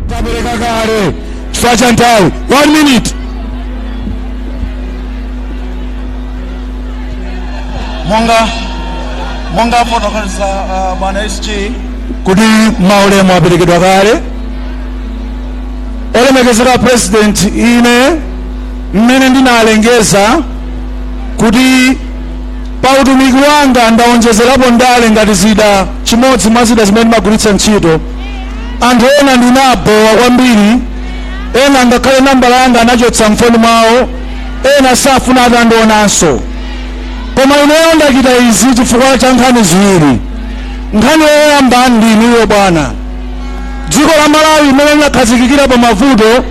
Tapereka kale chifukwa cha nthawi. 1 minute. Monga fotokoza bwana SG kuti maulemu aperekedwa kale. Olemekezeka President, ine mmene ndinalengeza kuti pa utumiki wanga ndawonjezerapo ndale ngati zida, chimodzi mwa zida zimene ndimagwiritsa ntchito, anthu ena ndinabowa kwambiri, ena ngakhale nambala yanga anachotsa mfoni mwawo, ena safuna atandionanso. Koma ineyo ndachita izi chifukwa cha nkhani ziwiri. Nkhani yoyamba ndi inuyo bwana. Dziko la Malawi limene linakhazikikira pa mavuto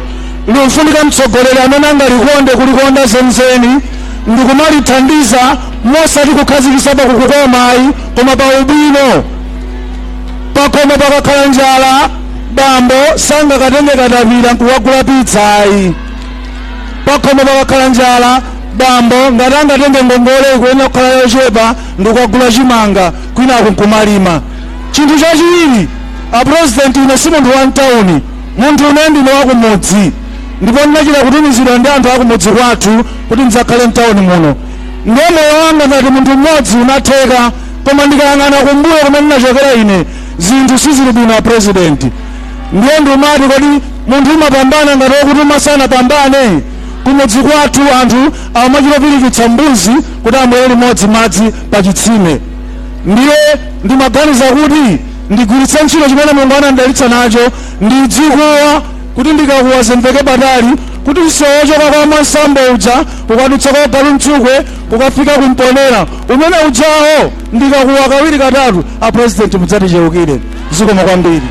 likufunika mtsogoleri amene angalikonde, kulikonda zenizeni, ndikumalithandiza, mosati kukhazikitsa pa kukoma ayi, koma pa ubwino. Pakhomo pakakhala njala, bambo sangakatenge katapira nkukagula pizza ayi. Pakhomo pakakhala njala, bambo ngati angatenge ngongole ikuyenera kukhala yochepa ndikukagula chimanga, kwinaku nkumalima. Chinthu chachiwiri, a President, ine si munthu wa mtawuni, munthu une ndine wakumudzi, ndipo ndinachita kutumizidwa ndi anthu akumudzi kwathu kuti ndidzakhale mtawuni muno. Ndiye moyo wanga ngati munthu mmodzi unatheka, koma ndikayang'ana kumbuyo kumene ndinachokera ine, zinthu sizili bwino, a President. Ndiye ndimati, kodi munthu umapambana ngati wokutuma sanapambane? Kumudzi kwathu anthu amachitopirikitsa mbuzi kuti amwere limodzi madzi pa chitsime. Ndiye ndimaganiza kuti ndigwiritse ntchito chimene Mulungu anandidalitsa nacho, ndidzikuwa kuti ndikakuwa zimveke patali, kuti msewu wochoka kwa Mwansambo uja kukadutsa kwa Galu Mtsukwe kukafika kumponera umene ujawo, ndikakuwa kawiri katatu, a President, mudzaticheukire. Zikomo kwambiri.